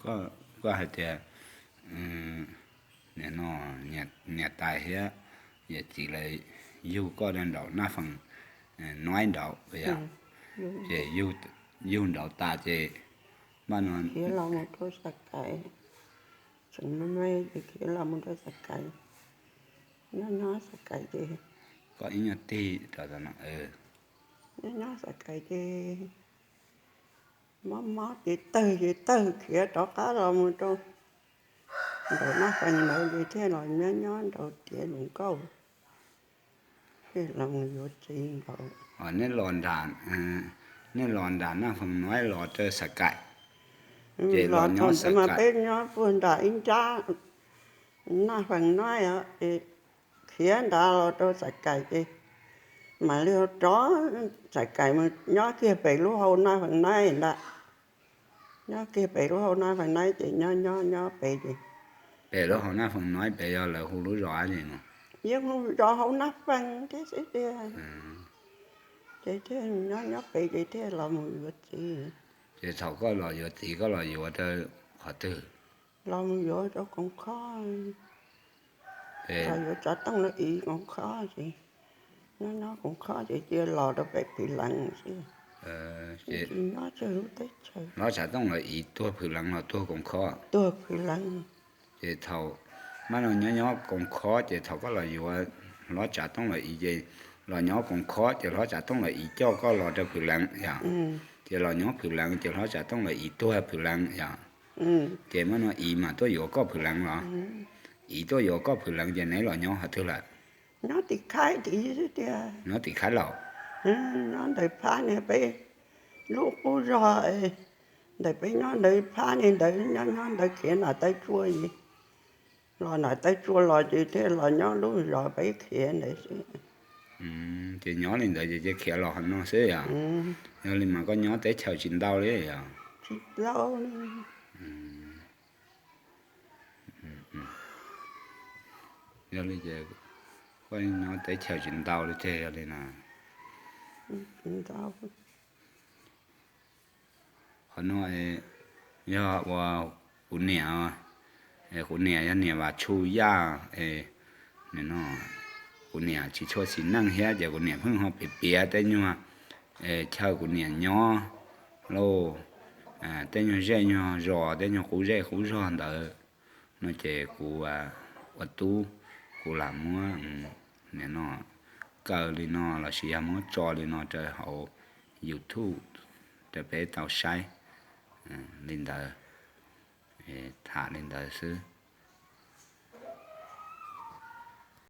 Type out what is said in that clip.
Koj hais tias, no, niam tais thiab yawm txiv lawv yug koj rau nraum Naj Fees Noib nraud yog, ces yug nraud tas ces, mas no, khiav los mus rau Xas Kais, tseem me me ces khiav los mus rau Xas Kais, nyob nyob Xas Kais ces, koj ib nyuag tig rau no, nyob nyob Xas Kais ces mob mob ces tawg ces tawg khiav rov qab los mus rau nraum Naj Fees ntawd ces thiaj los nyob nyob nraud tiav lus nkauj, thiaj los mus yuav txiv nraud. Nej los nram, nej los nram Naj Fees Noib los rau Xas Kais, ces los nyob Xas Kais, peb nyob puag nram ib nrab Naj Fees Noib es khiav nrad los rau Xas Kais ces mam li rov Xas Kais mus nyob kiag pem lub hau Naj Fees Noib ntag. Nyob kiag pem lub hau Naj Fees Noib ces nyob nyob nyob pem ces, pem lub hau Naj Fees Noib pem yog lawv hu lub zos dab tsi no? Yeej hu zos hau Naj Fees thiab xwb tiag. Ces thiaj nyob nyob pem ces thiaj los mus yuav txiv. Ces thaum koj los yuav txiv koj los yuav rau qhov twg? Los mus yuav rau Koom Khob, los yuav Tsav Tooj Lav Iv Koom Khob ces, nyob nyob Koom Khob ces cia los rau pem Phwv Leev xwb. Ces tsis nyob tsawg lub teb chaws. Hlob Tsav Tooj Lav Iv tuag Phwv Leev los tuag Koom Khob? Tuag Phwv Leev. Ces thaum, mas no nyob nyob Koom Khob ces thaum koj los yuav hlob Tsav Tooj Lav Iv ces, los nyob Koom Khob ces hlob Tsav Tooj Lav Iv coj koj los rau Phwv Leev yom? Ces los nyob Phwv Leev ces hlob Tsav Tooj Lav Iv tuag Phwv Leev yom? Ces mas no Iv mam tuaj yuav koj Phwv Leev los? Iv tuaj yuav koj Phwv Leev ces neb los nyob qhov twg lawm? Nyob tim Khaib tid xwb tiag. Nyob tim Khaib los? Nyob ntawd phab niag peb lub qub zog, ntawm peb nyob ntawd phab niag ntawd, nyob nyob ntawd khiav nram Tawv Tsua ces, los nram Tawv Tsua los ces thiaj los nyob lub zos peb khiav ntawd xwb. Ces nyob li ntawd ces cia khiav los hauv no xwb yom? Yog li mas koj nyob teb chaws tsis ntau li yom? Tsis ntau li. Yog li ces koj nyob teb chaws tsis ntau li ces yog li no. Qhov no yog uas kuv niam, kuv niam yog niam Vam Tshu Yaj, no, kuv niam tsis tshua xis neej thiab ces kuv niam pheej ho piav piav tej nyuag chaw kuv niam nyob lauj, tej nyuag zej nyuag zos tej nyuag qub zej qub zog ntawd no ces kuv ua tub, kuv lam muab, nim no, kaw li no lossis yog muab tso li no rau hauv YouTube rau peb tau saib li ntawd, tham li ntawd xwb.